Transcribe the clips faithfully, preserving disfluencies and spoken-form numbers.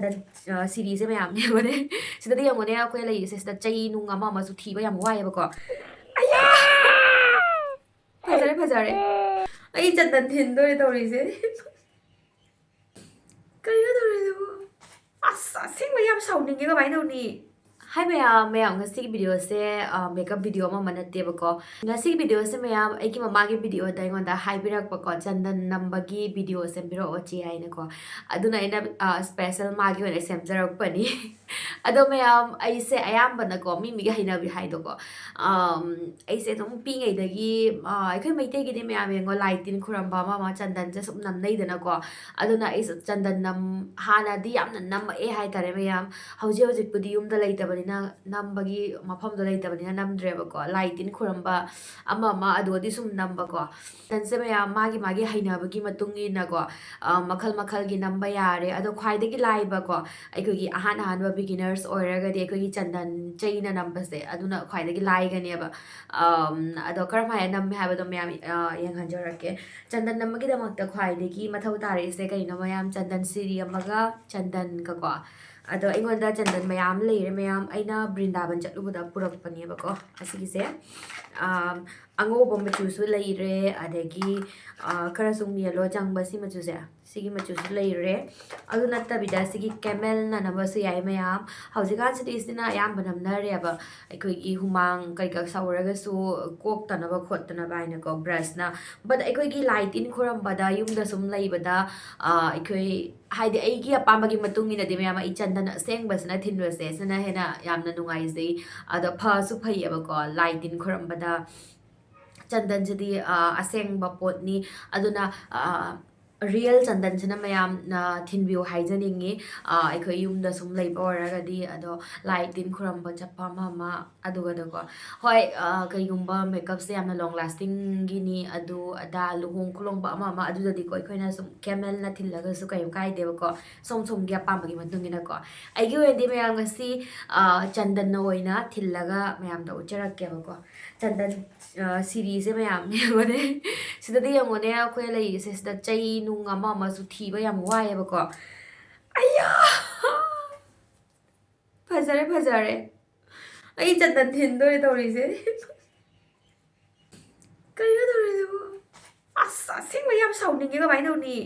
ꯆꯟꯗꯟ ꯁꯤꯔꯤꯁꯦ ꯃꯌꯥꯝ ꯌꯦꯡꯉꯨꯅꯦ꯫ ꯁꯤꯗꯗꯤ ꯌꯦꯡꯉꯨꯅꯦ, ꯑꯩꯈꯣꯏ ꯂꯩꯔꯤꯁꯦ ꯁꯤꯗ ꯆꯩ ꯅꯨꯡ ꯑꯃ ꯑꯃꯁꯨ ꯊꯤꯕ ꯌꯥꯝ ꯋꯥꯏꯑꯦꯕꯀꯣ꯫ ꯑꯌꯥ! ꯐꯖꯔꯦ, ꯐꯖꯔꯦ꯫ ꯑꯩ ꯆꯟꯗꯟ ꯊꯤꯟꯗꯣꯔꯦ ꯇꯧꯔꯤꯁꯦ꯫ ꯀꯩꯅꯣ ꯇꯧꯔꯤꯁꯤꯕꯣ? ꯑꯁ, ꯑꯁꯦꯡꯕ ꯌꯥꯝ ꯁꯥꯎꯅꯤꯡꯉꯦ, ꯀꯃꯥꯏꯅ ꯇꯧꯅꯤ? ꯍꯥꯏ ꯃꯌꯥꯝ, ꯃꯌꯥꯝ ꯉꯁꯤꯒꯤ ꯚꯤꯗꯤꯑꯣꯁꯦ ꯃꯦꯀꯞ ꯚꯤꯗꯤꯑꯣ ꯑꯃ ꯑꯃ ꯅꯠꯇꯦꯕꯀꯣ꯫ ꯉꯁꯤꯒꯤ ꯚꯤꯗꯤꯑꯣꯁꯦ ꯃꯌꯥꯝ ꯑꯩꯒꯤ ꯃꯃꯥꯒꯤ ꯚꯤꯗꯤꯑꯣꯗ ꯑꯩꯉꯣꯟꯗ ꯍꯥꯏꯕꯤꯔꯛꯄꯀꯣ, ꯆꯟꯗꯟ ꯅꯝꯕꯒꯤ ꯚꯤꯗꯤꯑꯣ ꯁꯦꯝꯕꯤꯔꯛꯑꯣ ꯆꯦ ꯍꯥꯏꯅꯀꯣ꯫ ꯑꯗꯨꯅ ꯑꯩꯅ ꯁ꯭ꯄꯦꯁꯦꯜ ꯃꯥꯒꯤ ꯑꯣꯏꯅ ꯁꯦꯝꯖꯔꯛꯄꯅꯤ꯫ ꯑꯗꯣ ꯃꯌꯥꯝ, ꯑꯩꯁꯦ ꯑꯌꯥꯝꯕꯅꯀꯣ, ꯃꯤ ꯃꯤꯒꯤ ꯍꯩꯅꯕꯤ ꯍꯥꯏꯗꯣꯀꯣ, ꯑꯝ, ꯑꯩꯁꯦ ꯑꯗꯨꯝ ꯄꯤꯛꯏꯉꯩꯗꯒꯤ, ꯑ, ꯑꯩꯈꯣꯏ ꯃꯩꯇꯩꯒꯤꯗꯤ ꯃꯌꯥꯝ ꯌꯦꯡꯉꯣ, ꯂꯥꯏ ꯇꯤꯟ ꯈꯨꯔꯝꯕ ꯑꯃ ꯑꯃ ꯆꯟꯗꯟꯁꯦ ꯁꯨꯝ ꯅꯝꯅꯩꯗꯅꯀꯣ꯫ ꯑꯗꯨꯅ ꯑꯩꯁꯨ ꯆꯟꯗꯟ ꯅꯝ-, ꯍꯥꯟꯅꯗꯤ ꯌꯥꯝꯅ ꯅꯝꯃꯛꯑꯦ ꯍꯥꯏꯇꯥꯔꯦ ꯃꯌꯥꯝ꯫ ꯍꯧꯖꯤꯛ ꯍꯧꯖꯤꯛꯄꯨꯗꯤ ꯌꯨꯝꯗ ꯂꯩꯇꯕꯅꯤꯅ, ꯅꯝꯕꯒꯤ ꯃꯐꯝꯗꯣ ꯂꯩꯇꯕꯅꯤꯅ ꯅꯝꯗ꯭ꯔꯦꯕꯀꯣ꯫ ꯂꯥꯏ ꯇꯤꯟ ꯈꯨꯔꯝꯕ ꯑꯃ ꯑꯃ ꯑꯗꯨꯗꯤ ꯁꯨꯝ ꯅꯝꯕꯀꯣ꯫ ꯆꯟꯗꯟꯁꯦ ꯃꯌꯥꯝ ꯃꯥꯒꯤ ꯃꯥꯒꯤ ꯍꯩꯅꯕꯒꯤ ꯃꯇꯨꯡ ꯏꯟꯅꯀꯣ, ꯑ, ꯃꯈꯜ ꯃꯈꯜꯒꯤ ꯅꯝꯕ ꯌꯥꯔꯦ꯫ ꯑꯗꯣ ꯈ꯭ꯋꯥꯏꯗꯒꯤ ꯂꯥꯏꯕꯀꯣ, ꯑꯩꯈꯣꯏꯒꯤ ꯑꯍꯥꯟ ꯑꯍꯥꯟꯕ beginners ꯑꯣꯏꯔꯒꯗꯤ ꯑꯩꯈꯣꯏꯒꯤ ꯆꯟꯗꯟ ꯆꯩꯅ ꯅꯝꯕꯁꯦ ꯑꯗꯨꯅ ꯈ꯭ꯋꯥꯏꯗꯒꯤ ꯂꯥꯏꯒꯅꯦꯕ꯫ ꯑꯝ, ꯑꯗꯣ ꯀꯔꯝꯍꯥꯏꯅ ꯅꯝꯃꯦ ꯍꯥꯏꯕꯗꯣ ꯃꯌꯥꯝ, ꯑ, ꯌꯦꯡꯍꯟꯖꯔꯛꯀꯦ꯫ ꯆꯟꯗꯟ ꯅꯝꯕꯒꯤꯗꯃꯛꯇ ꯈ꯭ꯋꯥꯏꯗꯒꯤ ꯃꯊꯧ ꯇꯥꯔꯛꯏꯁꯦ ꯀꯩꯅꯣ ꯃꯌꯥꯝ? ꯆꯟꯗꯟ ꯁꯤꯔꯤ ꯑꯃꯒ ꯆꯟꯗꯟꯒꯀꯣ꯫ ꯑꯗꯣ ꯑꯩꯉꯣꯟꯗ ꯆꯟꯗꯟ ꯃꯌꯥꯝ ꯂꯩꯔꯦ ꯃꯌꯥꯝ꯫ ꯑꯩꯅ ꯕ꯭ꯔꯤꯟꯗꯥꯕꯟ ꯆꯠꯂꯨꯕꯗ ꯄꯨꯔꯛꯄꯅꯦꯕꯀꯣ ꯑꯁꯤꯒꯤꯁꯦ꯫ ꯑꯝ, ꯑꯉꯧꯕ ꯃꯆꯨꯁꯨ ꯂꯩꯔꯦ, ꯑꯗꯒꯤ, ꯑ, ꯈꯔ ꯁꯨꯝ yellow ꯆꯪꯕ ꯁꯤ ꯃꯆꯨꯁꯦ, ꯁꯤꯒꯤ ꯃꯆꯨꯁꯨ ꯂꯩꯔꯦ꯫ ꯑꯗꯨ ꯅꯠꯇꯕꯤꯗ ꯁꯤꯒꯤ camelꯅ ꯅꯝꯕꯁꯨ ꯌꯥꯏ ꯃꯌꯥꯝ꯫ ꯍꯧꯖꯤꯛꯀꯥꯟꯁꯤꯗꯤ ꯁꯤꯅ ꯑꯌꯥꯝꯕ ꯅꯝꯅꯔꯦꯕ, ꯑꯩꯈꯣꯏꯒꯤ ꯍꯨꯃꯥꯡ ꯀꯩꯀꯥ ꯁꯧꯔꯒꯁꯨ ꯀꯣꯛꯇꯅꯕ ꯈꯣꯠꯇꯅꯕ ꯍꯥꯏꯅꯀꯣ, ꯕ꯭ꯔꯁꯅ꯫ But ꯑꯩꯈꯣꯏꯒꯤ ꯂꯥꯏ ꯇꯤꯟ ꯈꯨꯔꯝꯕꯗ ꯌꯨꯝꯗ ꯁꯨꯝ ꯂꯩꯕꯗ, ꯑ, ꯑꯩꯈꯣꯏ, ꯍꯥꯏꯗꯤ ꯑꯩꯒꯤ ꯑꯄꯥꯝꯕꯒꯤ ꯃꯇꯨꯡ ꯏꯟꯅꯗꯤ ꯃꯌꯥꯝ ꯑꯩ ꯆꯟꯗꯟ ꯑꯁꯦꯡꯕꯁꯤꯅ ꯊꯤꯟꯕꯁꯦ ꯁꯤꯅ ꯍꯦꯟꯅ ꯌꯥꯝꯅ ꯅꯨꯡꯉꯥꯏꯖꯩ꯫ ꯑꯗꯣ ꯐꯁꯨ ꯐꯩꯌꯦꯕꯀꯣ, ꯂꯥꯏ ꯇꯤꯟ ꯈꯨꯔꯝꯕꯗ ꯆꯟꯗꯟꯁꯤꯗꯤ, ꯑ, ꯑꯁꯦꯡꯕ ꯄꯣꯠꯅꯤ꯫ ꯑꯗꯨꯅ, ꯑ, real ꯆꯟꯗꯟꯁꯤꯅ ꯃꯌꯥꯝꯅ ꯊꯤꯟꯕꯤꯌꯨ ꯍꯥꯏꯖꯅꯤꯡꯉꯤ꯫ ꯑ, ꯑꯩꯈꯣꯏ ꯌꯨꯝꯗ ꯁꯨꯝ ꯂꯩꯕ ꯑꯣꯏꯔꯒꯗꯤ, ꯑꯗꯣ ꯂꯥꯏ ꯇꯤꯟ ꯈꯨꯔꯝꯕ ꯆꯠꯄ ꯑꯃ ꯑꯃ ꯑꯗꯨꯒꯗꯀꯣ꯫ ꯍꯣꯏ, ꯑ, ꯀꯩꯒꯨꯝꯕ makeupꯁꯦ ꯌꯥꯝꯅ long lastingꯒꯤꯅꯤ, ꯑꯗꯨ ꯑꯗꯥ ꯂꯨꯍꯣꯡ ꯈꯨꯂꯣꯡꯕ ꯑꯃ ꯑꯃ ꯑꯗꯨꯗꯗꯤꯀꯣ ꯑꯩꯈꯣꯏꯅ ꯁꯨꯝ camelꯅ ꯊꯤꯜꯂꯒꯁꯨ ꯀꯩꯝ ꯀꯥꯏꯗꯦꯕꯀꯣ, ꯁꯣꯝ ꯁꯣꯝꯒꯤ ꯑꯄꯥꯝꯕꯒꯤ ꯃꯇꯨꯡ ꯏꯟꯅꯀꯣ꯫ ꯑꯩꯒꯤ ꯑꯣꯏꯅꯗꯤ ꯃꯌꯥꯝ ꯉꯁꯤ, ꯑ, ꯆꯟꯗꯟꯅ ꯑꯣꯏꯅ ꯊꯤꯜꯂꯒ ꯃꯌꯥꯝꯗ ꯎꯠꯆꯔꯛꯀꯦꯕꯀꯣ꯫ ꯆꯟꯗꯟ, ꯑ, ꯁꯤꯔꯤꯁꯦ ꯃꯌꯥꯝ ꯌꯦꯡꯉꯨꯅꯦ꯫ ꯁꯤꯗꯗꯤ ꯌꯦꯡꯉꯨꯅꯦ, ꯑꯩꯈꯣꯏ ꯂꯩꯔꯤꯁꯦ ꯁꯤꯗ ꯆꯩ ꯅꯨꯡ ꯑꯃ ꯑꯃꯁꯨ ꯊꯤꯕ ꯌꯥꯝ ꯋꯥꯏꯑꯦꯕꯀꯣ꯫ ꯑꯌꯥ! ꯐꯖꯔꯦ, ꯐꯖꯔꯦ꯫ ꯑꯩ ꯆꯟꯗꯟ ꯊꯤꯟꯗꯣꯔꯦ ꯇꯧꯔꯤꯁꯦ꯫ ꯀꯩꯅꯣ ꯇꯧꯔꯤꯁꯤꯕꯣ? ꯑꯁ, ꯑꯁꯦꯡꯕ ꯌꯥꯝ ꯁꯥꯎꯅꯤꯡꯉꯦ꯫ ꯀꯃꯥꯏꯅ ꯇꯧꯅꯤ?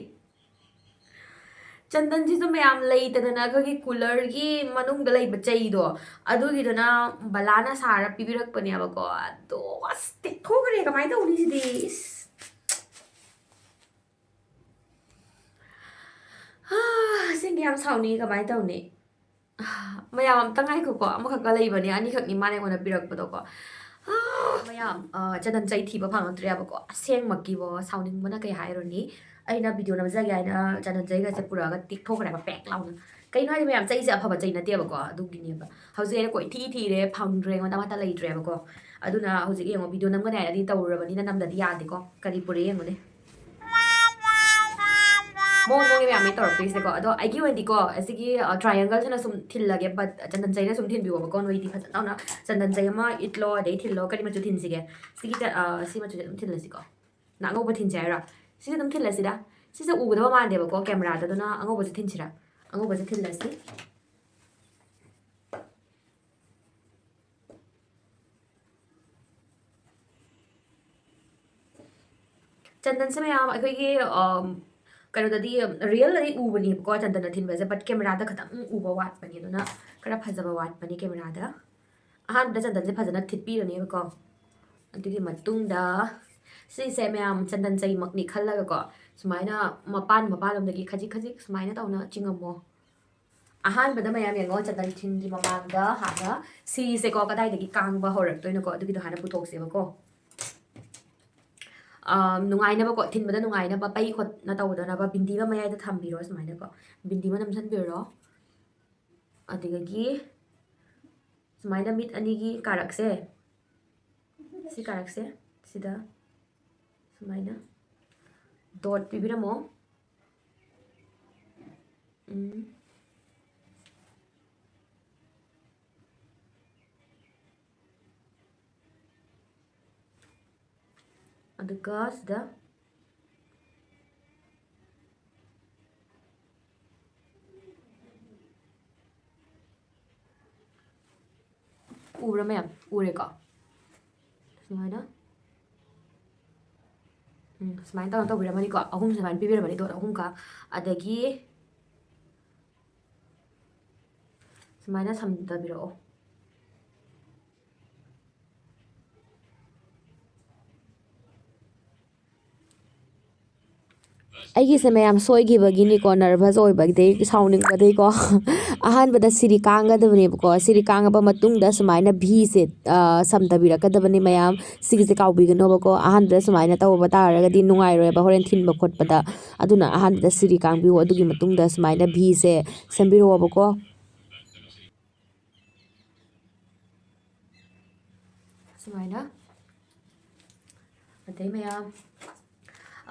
ꯆꯟꯗꯟꯁꯤꯁꯨ ꯃꯌꯥꯝ ꯂꯩꯇꯗꯅ ꯑꯩꯈꯣꯏꯒꯤ coolerꯒꯤ ꯃꯅꯨꯡꯗ ꯂꯩꯕ ꯆꯩꯗꯣ, ꯑꯗꯨꯒꯤꯗꯨꯅ ꯕꯂꯥꯅ ꯁꯥꯔ ꯄꯤꯕꯤꯔꯛꯄꯅꯦꯕꯀꯣ꯫ ꯑꯗꯣ ꯑꯁ, ꯇꯦꯛꯊꯣꯛꯈ꯭ꯔꯦ꯫ ꯀꯃꯥꯏꯅ ꯇꯧꯅꯤ ꯁꯤꯗꯤ? ꯏꯁ꯫ ꯍꯥ, ꯑꯁꯦꯡꯕ ꯌꯥꯝ ꯁꯥꯎꯅꯤꯡꯉꯦ꯫ ꯀꯃꯥꯏꯅ ꯇꯧꯅꯤ? ꯃꯌꯥꯝ ꯑꯝꯇ ꯉꯥꯏꯈꯣꯀꯣ, ꯑꯃꯈꯛꯀ ꯂꯩꯕꯅꯦ, ꯑꯅꯤꯈꯛꯅꯤ ꯃꯥꯅ ꯑꯩꯉꯣꯟꯗ ꯄꯤꯔꯛꯄꯗꯣꯀꯣ꯫ ꯃꯌꯥꯝ, ꯑ, ꯆꯟꯗꯟ ꯆꯩ ꯊꯤꯕ ꯐꯪꯉꯛꯇ꯭ꯔꯦꯕꯀꯣ꯫ ꯑꯁꯦꯡꯃꯛꯀꯤꯕꯣ, ꯁꯥꯎꯅꯤꯡꯕꯅ ꯀꯩ ꯍꯥꯏꯔꯨꯅꯤ꯫ ꯑꯩꯅ video ꯅꯝꯖꯒꯦ ꯍꯥꯏꯅ ꯆꯟꯗꯟ ꯆꯩꯒꯁꯦ ꯄꯨꯔꯛꯑꯒ ꯇꯦꯛꯊꯣꯛꯈ꯭ꯔꯦꯕ, ꯄꯦꯛ ꯂꯥꯎꯅ꯫ ꯀꯩꯅꯣ ꯍꯥꯏꯗꯤ, ꯃꯌꯥꯝ ꯆꯩꯁꯦ ꯑꯐꯕ ꯆꯩ ꯅꯠꯇꯦꯕꯀꯣ, ꯑꯗꯨꯒꯤꯅꯦꯕ꯫ ꯍꯧꯖꯤꯛ ꯑꯩꯅ ꯀꯣꯏꯊꯤ ꯊꯤꯔꯦ, ꯐꯪꯗ꯭ꯔꯦ, ꯑꯩꯉꯣꯟꯗ ꯑꯃꯠꯇ ꯂꯩꯇ꯭ꯔꯦꯕꯀꯣ꯫ ꯑꯗꯨꯅ ꯍꯧꯖꯤꯛ ꯌꯦꯡꯉꯣ, video ꯅꯝꯒꯅꯤ ꯍꯥꯏꯅꯗꯤ ꯇꯧꯔꯨꯔꯕꯅꯤꯅ ꯅꯝꯗꯗꯤ ꯌꯥꯗꯦꯀꯣ꯫ ꯀꯔꯤ ꯄꯨꯔꯛꯑꯦ ꯌꯦꯡꯉꯨꯅꯦ꯫ ꯃꯑꯣꯡ ꯃꯑꯣꯡꯒꯤ ꯃꯌꯥꯝꯅꯦ ꯇꯧꯔꯛꯇꯣꯏꯁꯦꯀꯣ꯫ ꯑꯗꯣ ꯑꯩꯒꯤ ꯑꯣꯏꯅꯗꯤꯀꯣ, ꯑꯁꯤꯒꯤ, ꯑ, triangleꯁꯤꯅ ꯁꯨꯝ ꯊꯤꯜꯂꯒꯦ, but ꯆꯟꯗꯟ ꯆꯩꯅ ꯁꯨꯝ ꯊꯤꯟꯕꯤꯌꯣꯕꯀꯣ꯫ ꯅꯣꯏꯗꯤ ꯐꯖꯅ ꯇꯧꯅ ꯆꯟꯗꯟ ꯆꯩ ꯑꯃ ꯏꯠꯂꯣ, ꯑꯗꯩ ꯊꯤꯜꯂꯣ꯫ ꯀꯔꯤ ꯃꯆꯨ ꯊꯤꯟꯁꯤꯒꯦ? ꯁꯤꯒꯤ ꯆ-, ꯑ, ꯁꯤ ꯃꯆꯨꯁꯦ ꯑꯗꯨꯝ ꯊꯤꯜꯂꯁꯤꯀꯣ꯫ ꯅ ꯑꯉꯧꯕ ꯊꯤꯟꯁꯦ ꯍꯥꯏꯔꯣ? ꯁꯤꯁꯦ ꯑꯗꯨꯝ ꯊꯤꯜꯂꯁꯤꯗ꯫ ꯁꯤꯁꯦ ꯎꯒꯗꯕ ꯃꯥꯟꯗꯦꯕꯀꯣ cameraꯗ, ꯑꯗꯨꯅ ꯑꯉꯧꯕꯁꯦ ꯊꯤꯟꯁꯤꯔꯥ? ꯑꯉꯧꯕꯁꯦ ꯊꯤꯜꯂꯁꯤ꯫ ꯆꯟꯗꯟꯁꯦ ꯃꯌꯥꯝ ꯑꯩꯈꯣꯏꯒꯤ, ꯑꯝ, ꯀꯩꯅꯣꯗꯗꯤ, realꯗꯗꯤ ꯎꯕꯅꯦꯕꯀꯣ ꯆꯟꯗꯟꯅ ꯊꯤꯟꯕꯁꯦ, but cameraꯗ ꯈꯇꯪ ꯎꯕ ꯋꯥꯠꯄꯅꯦ, ꯑꯗꯨꯅ ꯈꯔ ꯐꯖꯕ ꯋꯥꯠꯄꯅꯦ cameraꯗ꯫ ꯑꯍꯥꯟꯕꯗ ꯆꯟꯗꯟꯁꯦ ꯐꯖꯅ ꯊꯤꯠꯄꯤꯔꯅꯦꯕꯀꯣ꯫ ꯑꯗꯨꯒꯤ ꯃꯇꯨꯡꯗ ꯁꯤꯁꯦ ꯃꯌꯥꯝ ꯆꯟꯗꯟ ꯆꯩꯃꯛꯅꯤ ꯈꯜꯂꯒꯀꯣ, ꯁꯨꯃꯥꯏꯅ ꯃꯄꯥꯟ ꯃꯄꯥꯟꯂꯣꯝꯗꯒꯤ ꯈꯖꯤꯛ ꯈꯖꯤꯛ ꯁꯨꯃꯥꯏꯅ ꯇꯧꯅ ꯆꯤꯡꯉꯝꯃꯣ꯫ ꯑꯍꯥꯟꯕꯗ ꯃꯌꯥꯝ ꯌꯦꯡꯉꯣ, ꯆꯟꯗꯟ ꯊꯤꯟꯒꯤ ꯃꯃꯥꯡꯗ ꯍꯥꯟꯅ ꯁꯤꯁꯦꯀꯣ ꯀꯗꯥꯏꯗꯒꯤ ꯀꯥꯡꯕ ꯍꯧꯔꯛꯇꯣꯏꯅꯣꯀꯣ, ꯑꯗꯨꯒꯤꯗꯣ ꯍꯥꯟꯅ ꯄꯨꯊꯣꯛꯁꯦꯕꯀꯣ꯫ ꯑꯥ, ꯅꯨꯡꯉꯥꯏꯅꯕꯀꯣ, ꯊꯤꯟꯕꯗ ꯅꯨꯡꯉꯥꯏꯅꯕ, ꯄꯩ ꯈꯣꯠꯅ ꯇꯧꯗꯅꯕ ꯕꯤꯟꯗꯤ ꯑꯃ ꯃꯌꯥꯏꯗ ꯊꯝꯕꯤꯔꯣ ꯁꯨꯃꯥꯏꯅꯀꯣ꯫ ꯕꯤꯟꯗꯤ ꯑꯃ ꯅꯝꯁꯤꯟꯕꯤꯔꯣ꯫ ꯑꯗꯨꯗꯒꯤ ꯁꯨꯃꯥꯏꯅ ꯃꯤꯠ ꯑꯅꯤꯒꯤ ꯀꯥꯔꯛꯁꯦ, ꯁꯤ ꯀꯥꯔꯛꯁꯦ, ꯁꯤꯗ ꯁꯨꯃꯥꯏꯅ dot ꯄꯤꯕꯤꯔꯝꯃꯣ꯫ ꯎꯝ꯫ ꯑꯗꯨꯒ ꯁꯤꯗ ꯎꯕ꯭ꯔꯥ ꯃꯌꯥꯝ? ꯎꯔꯦꯀꯣ? ꯁꯨꯃꯥꯏꯅ꯫ ꯎꯝ, ꯁꯨꯃꯥꯏꯅ ꯇꯧꯔ ꯇꯧꯕꯤꯔꯝꯃꯅꯤꯀꯣ꯫ ꯑꯍꯨꯝ ꯁꯨꯃꯥꯏꯅ ꯄꯤꯕꯤꯔꯝꯃꯅꯤ, dot ꯑꯍꯨꯝꯒ꯫ ꯑꯗꯒꯤ ꯁꯨꯃꯥꯏꯅ ꯁꯝꯊꯕꯤꯔꯛꯑꯣ꯫ ꯑꯩꯒꯤꯁꯦ ꯃꯌꯥꯝ ꯁꯣꯏꯈꯤꯕꯒꯤꯅꯤꯀꯣ, nervous ꯑꯣꯏꯕꯗꯩ, ꯁꯥꯎꯅꯤꯡꯕꯗꯩꯀꯣ꯫ ꯑꯍꯥꯟꯕꯗ ꯁꯤꯔꯤ ꯀꯥꯡꯒꯗꯕꯅꯦꯕꯀꯣ꯫ ꯁꯤꯔꯤ ꯀꯥꯡꯉꯕ ꯃꯇꯨꯡꯗ ꯁꯨꯃꯥꯏꯅ Vꯁꯦ, ꯑ, ꯁꯝꯊꯕꯤꯔꯛꯀꯗꯕꯅꯤ ꯃꯌꯥꯝ꯫ ꯁꯤꯒꯤꯁꯦ ꯀꯥꯎꯕꯤꯒꯅꯣꯕꯀꯣ꯫ ꯑꯍꯥꯟꯕꯗ ꯁꯨꯃꯥꯏꯅ ꯇꯧꯕ ꯇꯥꯔꯒꯗꯤ ꯅꯨꯡꯉꯥꯏꯔꯣꯏꯕ ꯍꯣꯔꯦꯟ ꯊꯤꯟꯕ ꯈꯣꯠꯄꯗ꯫ ꯑꯗꯨꯅ ꯑꯍꯥꯟꯕꯗ ꯁꯤꯔꯤ ꯀꯥꯡꯕꯤꯌꯨ꯫ ꯑꯗꯨꯒꯤ ꯃꯇꯨꯡꯗ ꯁꯨꯃꯥꯏꯅ Vꯁꯦ ꯁꯦꯝꯕꯤꯔꯛꯑꯣꯕꯀꯣ꯫ ꯁꯨꯃꯥꯏꯅ꯫ ꯑꯗꯩ ꯃꯌꯥꯝ,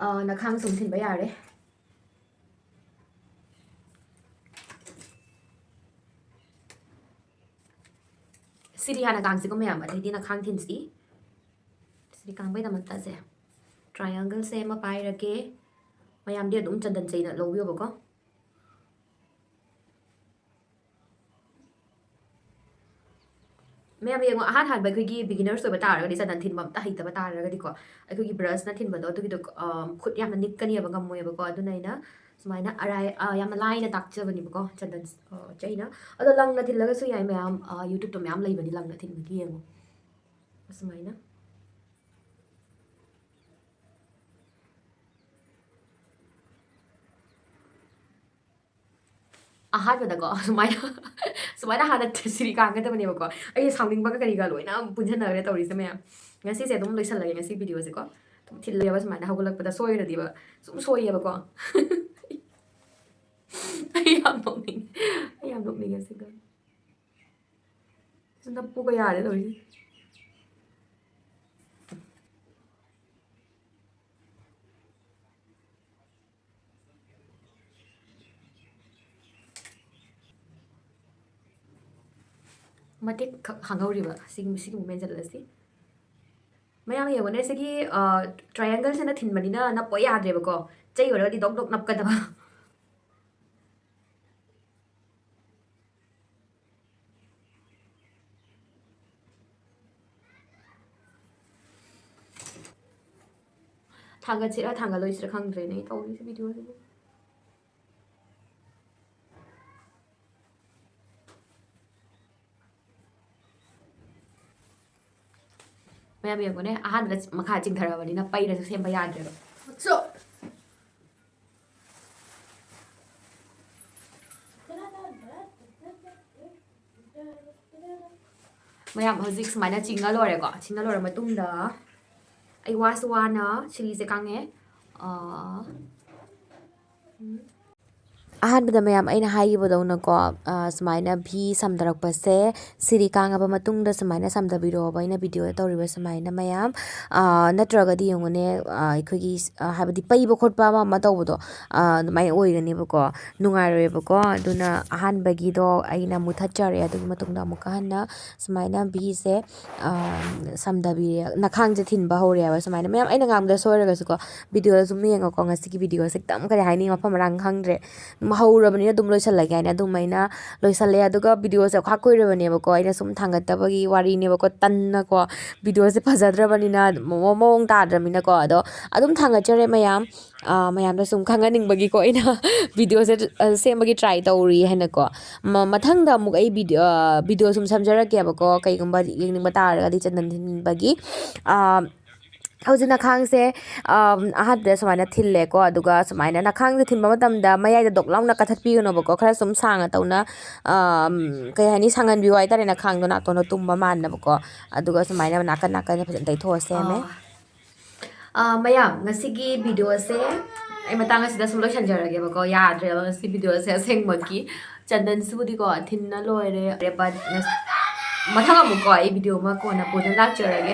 ꯑ, ꯅꯈꯥꯡ ꯁꯨꯝ ꯊꯤꯟꯕ ꯌꯥꯔꯦ꯫ ꯁꯤꯔꯤ ꯍꯥꯟꯅ ꯀꯥꯡꯁꯤꯀꯣ ꯃꯌꯥꯝ, ꯑꯗꯩꯗꯤ ꯅꯈꯥꯡ ꯊꯤꯟꯁꯤ꯫ ꯁꯤꯔꯤ ꯀꯥꯡꯕꯩꯗꯃꯛꯇꯁꯦ triangleꯁꯦ ꯑꯃ ꯄꯥꯏꯔꯒꯦ꯫ ꯃꯌꯥꯝꯗꯤ ꯑꯗꯨꯝ ꯆꯟꯗꯟ ꯆꯩꯅ ꯂꯧꯕꯤꯌꯣꯕꯀꯣ꯫ ꯃꯌꯥꯝ ꯌꯦꯡꯉꯣ, ꯑꯍꯥꯟ ꯍꯥꯟꯕ ꯑꯩꯈꯣꯏꯒꯤ beginners ꯑꯣꯏꯕ ꯇꯥꯔꯒꯗꯤ, ꯆꯟꯗꯟ ꯊꯤꯟꯕ ꯑꯝꯇ ꯍꯩꯇꯕ ꯇꯥꯔꯒꯗꯤꯀꯣ, ꯑꯩꯈꯣꯏꯒꯤ brushꯅ ꯊꯤꯟꯕꯗꯣ ꯑꯗꯨꯒꯤꯗꯣ, ꯑ, ꯈꯨꯠ ꯌꯥꯝꯅ ꯅꯤꯛꯀꯅꯦꯕ, ꯉꯝꯃꯣꯏꯕꯀꯣ꯫ ꯑꯗꯨꯅ ꯑꯩꯅ ꯁꯨꯃꯥꯏꯅ ꯑꯔꯥꯏ-, ꯑ, ꯌꯥꯝꯅ ꯂꯥꯏꯅ ꯇꯥꯛꯆꯕꯅꯦꯕꯀꯣ, ꯆꯟꯗꯟ, ꯑ, ꯆꯩꯅ꯫ ꯑꯗꯣ ꯂꯪꯅ ꯊꯤꯜꯂꯒꯁꯨ ꯌꯥꯏ ꯃꯌꯥꯝ, ꯑ, YouTubeꯇ ꯃꯌꯥꯝ ꯂꯩꯕꯅꯤ ꯂꯪꯅ ꯊꯤꯟꯕꯒꯤ, ꯌꯦꯡꯉꯣ꯫ ꯑꯁꯨꯃꯥꯏꯅ꯫ ꯑꯍꯥꯟꯕꯗꯀꯣ ꯁꯨꯃꯥꯏꯅ, ꯁꯨꯃꯥꯏꯅ ꯍꯥꯟꯅ ꯁꯤꯔꯤ ꯀꯥꯡꯒꯗꯕꯅꯦꯕꯀꯣ꯫ ꯑꯩ ꯁꯥꯎꯅꯤꯡꯕꯒ ꯀꯔꯤꯒ ꯂꯣꯏꯅ ꯄꯨꯟꯁꯤꯟꯅꯈ꯭ꯔꯦ ꯇꯧꯔꯤꯁꯦ ꯃꯌꯥꯝ꯫ ꯉꯁꯤꯁꯦ ꯑꯗꯨꯝ ꯂꯣꯏꯁꯜꯂꯒꯦ, ꯉꯁꯤ videoꯁꯦꯀꯣ꯫ ꯑꯗꯨꯝ ꯊꯤꯜꯂꯦꯕ ꯁꯨꯃꯥꯏꯅ, ꯍꯧꯒꯠꯂꯛꯄꯗ ꯁꯣꯏꯔꯗꯤꯕ꯫ ꯁꯨꯝ ꯁꯣꯏꯌꯦꯕꯀꯣ꯫ ꯑꯩ ꯌꯥꯝ ꯅꯣꯛꯅꯤꯡꯉꯦ꯫ ꯑꯩ ꯌꯥꯝ ꯅꯣꯛꯅꯤꯡꯉꯦ ꯁꯤꯗ꯫ ꯁꯤ ꯅꯞꯄꯨꯒ ꯌꯥꯔꯦ ꯇꯧꯔꯤꯁꯦ꯫ ꯃꯇꯦꯛ ꯈꯛ ꯍꯥꯡꯍꯧꯔꯤꯕ ꯁꯤꯒꯤ, ꯁꯤꯒꯤ ꯃꯦꯟꯁꯤꯜꯂꯁꯤ꯫ ꯃꯌꯥꯝ ꯌꯦꯡꯉꯨꯅꯦ, ꯁꯤꯒꯤ, ꯑ, triangleꯁꯤꯅ ꯊꯤꯟꯕꯅꯤꯅ ꯅꯞꯄ ꯌꯥꯗ꯭ꯔꯦꯕꯀꯣ꯫ ꯆꯩ ꯑꯣꯏꯔꯒꯗꯤ ꯗꯣꯛ ꯗꯣꯛ ꯅꯞꯀꯗꯕ꯫ ꯊꯥꯡꯒꯠꯁꯤꯔꯥ ꯊꯥꯡꯒꯠꯂꯣꯏꯁꯤꯔꯥ ꯈꯪꯗ꯭ꯔꯦꯅꯦ ꯑꯩ ꯇꯧꯔꯤꯁꯦ ꯚꯤꯗꯤꯑꯣꯁꯤꯕꯨ꯫ ꯃꯌꯥꯝ ꯌꯦꯡꯉꯨꯅꯦ, ꯑꯍꯥꯟꯕꯗ ꯃꯈꯥ ꯆꯤꯡꯊꯔꯕꯅꯤꯅ ꯄꯩꯔꯁꯨ ꯁꯦꯝꯕ ꯌꯥꯗ꯭ꯔꯦꯕ꯫ So, ꯃꯌꯥꯝ ꯍꯧꯖꯤꯛ ꯁꯨꯃꯥꯏꯅ ꯆꯤꯡꯉ ꯂꯣꯏꯔꯦꯀꯣ꯫ ꯆꯤꯡꯉ ꯂꯣꯏꯔ ꯃꯇꯨꯡꯗ ꯑꯩ ꯋꯥꯁꯨ ꯋꯥꯅ ꯁꯤꯔꯤꯁꯦ ꯀꯥꯡꯉꯦ꯫ ꯑꯥ, ꯎꯝ꯫ ꯑꯍꯥꯟꯕꯗ ꯃꯌꯥꯝ ꯑꯩꯅ ꯍꯥꯏꯈꯤꯕꯗꯧꯅꯀꯣ, ꯑꯥ, ꯁꯨꯃꯥꯏꯅ ꯚꯤ ꯁꯝꯊꯔꯛꯄꯁꯦ, ꯁꯤꯔꯤ ꯀꯥꯡꯉꯕ ꯃꯇꯨꯡꯗ ꯁꯨꯃꯥꯏꯅ ꯁꯝꯊꯕꯤꯔꯛꯑꯣꯕ ꯑꯩꯅ ꯚꯤꯗꯤꯑꯣꯗ ꯇꯧꯔꯤꯕ ꯁꯨꯃꯥꯏꯅ ꯃꯌꯥꯝ꯫ ꯑꯥ, ꯅꯠꯇ꯭ꯔꯒꯗꯤ ꯌꯦꯡꯉꯨꯅꯦ, ꯑꯥ, ꯑꯩꯈꯣꯏꯒꯤ, ꯑꯥ, ꯍꯥꯏꯕꯗꯤ ꯄꯩꯕ ꯈꯣꯠꯄ ꯑꯃ ꯑꯃ ꯇꯧꯕꯗꯣ, ꯑꯥ, ꯑꯗꯨꯃꯥꯏꯅ ꯑꯣꯏꯒꯅꯦꯕꯀꯣ, ꯅꯨꯡꯉꯥꯏꯔꯣꯏꯕꯀꯣ꯫ ꯑꯗꯨꯅ ꯑꯍꯥꯟꯕꯒꯤꯗꯣ ꯑꯩꯅ ꯃꯨꯊꯠꯆꯔꯦ, ꯑꯗꯨꯒꯤ ꯃꯇꯨꯡꯗ ꯑꯃꯨꯛꯀ ꯍꯟꯅ ꯁꯨꯃꯥꯏꯅ ꯚꯤꯁꯦ, ꯑꯥ, ꯁꯝꯊꯕꯤꯔꯦ, ꯅꯈꯥꯡꯁꯦ ꯊꯤꯟꯕ ꯍꯧꯔꯦꯕ꯫ ꯁꯨꯃꯥꯏꯅ ꯃꯌꯥꯝ ꯑꯩꯅ ꯉꯥꯡꯕꯗ ꯁꯣꯏꯔꯒꯁꯨꯀꯣ, ꯚꯤꯗꯤꯑꯣꯗ ꯁꯨꯝ ꯌꯦꯡꯉꯣꯀꯣ꯫ ꯉꯁꯤꯒꯤ ꯚꯤꯗꯤꯑꯣꯁꯦ ꯈꯤꯇꯪ, ꯀꯔꯤ ꯍꯥꯏꯅꯤ, ꯃꯐꯝ ꯃꯔꯥꯡ ꯈꯪꯗ꯭ꯔꯦ꯫ ꯍꯧꯔꯕꯅꯤꯅ ꯑꯗꯨꯝ ꯂꯣꯏꯁꯜꯂꯒꯦ ꯍꯥꯏꯅ ꯑꯗꯨꯃꯥꯏꯅ ꯂꯣꯏꯁꯜꯂꯦ꯫ ꯑꯗꯨꯒ ꯚꯤꯗꯤꯑꯣꯁꯦ ꯈꯥꯛ ꯀꯨꯏꯔꯕꯅꯦꯕꯀꯣ, ꯑꯩꯅ ꯁꯨꯝ ꯊꯥꯡꯒꯠꯇꯕꯒꯤ ꯋꯥꯔꯤꯅꯦꯕꯀꯣ, ꯇꯟꯅꯀꯣ, ꯚꯤꯗꯤꯑꯣꯁꯦ ꯐꯖꯗ꯭ꯔꯕꯅꯤꯅ, ꯃꯑꯣꯡ ꯃꯑꯣꯡ ꯇꯥꯗ꯭ꯔꯕꯅꯤꯅꯀꯣ꯫ ꯑꯗꯣ ꯑꯗꯨꯝ ꯊꯥꯡꯒꯠꯆꯔꯦ ꯃꯌꯥꯝ꯫ ꯑꯥ, ꯃꯌꯥꯝꯗ ꯁꯨꯝ ꯈꯪꯍꯟꯅꯤꯡꯕꯒꯤꯀꯣ ꯑꯩꯅ ꯚꯤꯗꯤꯑꯣꯁꯦ, ꯑ, ꯁꯦꯝꯕꯒꯤ ꯇ꯭ꯔꯥꯏ ꯇꯧꯔꯤ ꯍꯥꯏꯅꯀꯣ꯫ ꯃ-, ꯃꯊꯪꯗ ꯑꯃꯨꯛ ꯑꯩ ꯚꯤꯗꯤꯑꯣ, ꯑ, ꯚꯤꯗꯤꯑꯣ ꯁꯨꯝ ꯁꯦꯝꯖꯔꯛꯀꯦꯕꯀꯣ, ꯀꯩꯒꯨꯝꯕ ꯌꯦꯡꯅꯤꯡꯕ ꯇꯥꯔꯒꯗꯤ ꯆꯟꯗꯟ ꯊꯤꯟꯕꯒꯤ꯫ ꯑꯥ, ꯍꯧꯖꯤꯛ ꯅꯈꯥꯡꯁꯦ, ꯑꯝ, ꯑꯍꯥꯟꯕꯗ ꯁꯨꯃꯥꯏꯅ ꯊꯤꯜꯂꯦꯀꯣ, ꯑꯗꯨꯒ ꯁꯨꯃꯥꯏꯅ ꯅꯈꯥꯡꯁꯦ ꯊꯤꯟꯕ ꯃꯇꯝꯗ ꯃꯌꯥꯏꯗ ꯗꯣꯛ ꯂꯥꯎꯅ ꯀꯊꯠꯄꯤꯒꯅꯣꯕꯀꯣ, ꯈꯔ ꯁꯨꯝ ꯁꯥꯡꯅ ꯇꯧꯅ, ꯑꯝ, ꯀꯩ ꯍꯥꯏꯅꯤ, ꯁꯥꯡꯍꯟꯕꯤꯌꯨ ꯍꯥꯏꯇꯥꯔꯦ, ꯅꯈꯥꯡꯗꯣ ꯅꯥꯇꯣꯟꯗ ꯇꯨꯝꯕ ꯃꯥꯟꯅꯕꯀꯣ, ꯑꯗꯨꯒ ꯁꯨꯃꯥꯏꯅ ꯅꯥꯀꯟ ꯅꯥꯀꯟꯗ ꯐꯖꯅ ꯇꯩꯊꯣꯛꯑ ꯁꯦꯝꯃꯦ꯫ ꯑꯥ꯫ ꯑꯥ, ꯃꯌꯥꯝ, ꯉꯁꯤꯒꯤ ꯚꯤꯗꯤꯑꯣꯁꯦ ꯑꯩ ꯃꯇꯥꯡ ꯑꯁꯤꯗ ꯁꯨꯝ ꯂꯣꯏꯁꯟꯖꯔꯒꯦꯕꯀꯣ, ꯌꯥꯗ꯭ꯔꯦꯕ ꯉꯁꯤ ꯚꯤꯗꯤꯑꯣꯁꯦ ꯑꯁꯦꯡꯕꯒꯤ꯫ ꯆꯟꯗꯟꯁꯤꯕꯨꯗꯤꯀꯣ ꯊꯤꯟꯅ ꯂꯣꯏꯔꯦ, but ꯉꯁ-, ꯃꯊꯪ ꯑꯃꯨꯛꯀꯣ ꯑꯩ ꯚꯤꯗꯤꯑꯣ ꯑꯃ ꯀꯣꯟꯅ ꯄꯨꯗꯨꯅ ꯂꯥꯛꯆꯔꯒꯦ꯫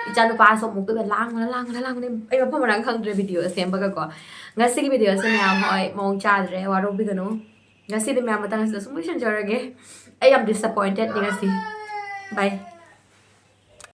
ꯏꯆꯥꯅꯨꯄꯥꯁꯨ ꯑꯃꯨꯛꯇꯣꯏꯕ ꯂꯥꯡꯕꯅ, ꯂꯥꯡꯕꯅ, ꯂꯥꯡꯕꯅ ꯑꯩ ꯃꯐꯝ ꯃꯔꯥꯡ ꯈꯪꯗ꯭ꯔꯦ ꯚꯤꯗꯤꯑꯣ ꯁꯦꯝꯕꯒꯀꯣ꯫ ꯉꯁꯤꯒꯤ ꯚꯤꯗꯤꯑꯣꯁꯦ ꯃꯌꯥꯝ ꯍꯣꯏ ꯃꯑꯣꯡ ꯆꯥꯗ꯭ꯔꯦ, ꯋꯥꯔꯧꯕꯤꯒꯅꯨ꯫ ꯉꯁꯤꯗꯤ ꯃꯌꯥꯝ ꯃꯇꯥꯡ ꯑꯁꯤꯗ ꯁꯨꯝ ꯂꯣꯏꯁꯟꯖꯔꯒꯦ꯫ ꯑꯩ ꯌꯥꯝ disappointedꯅꯤ ꯉꯁꯤ꯫ Bye꯫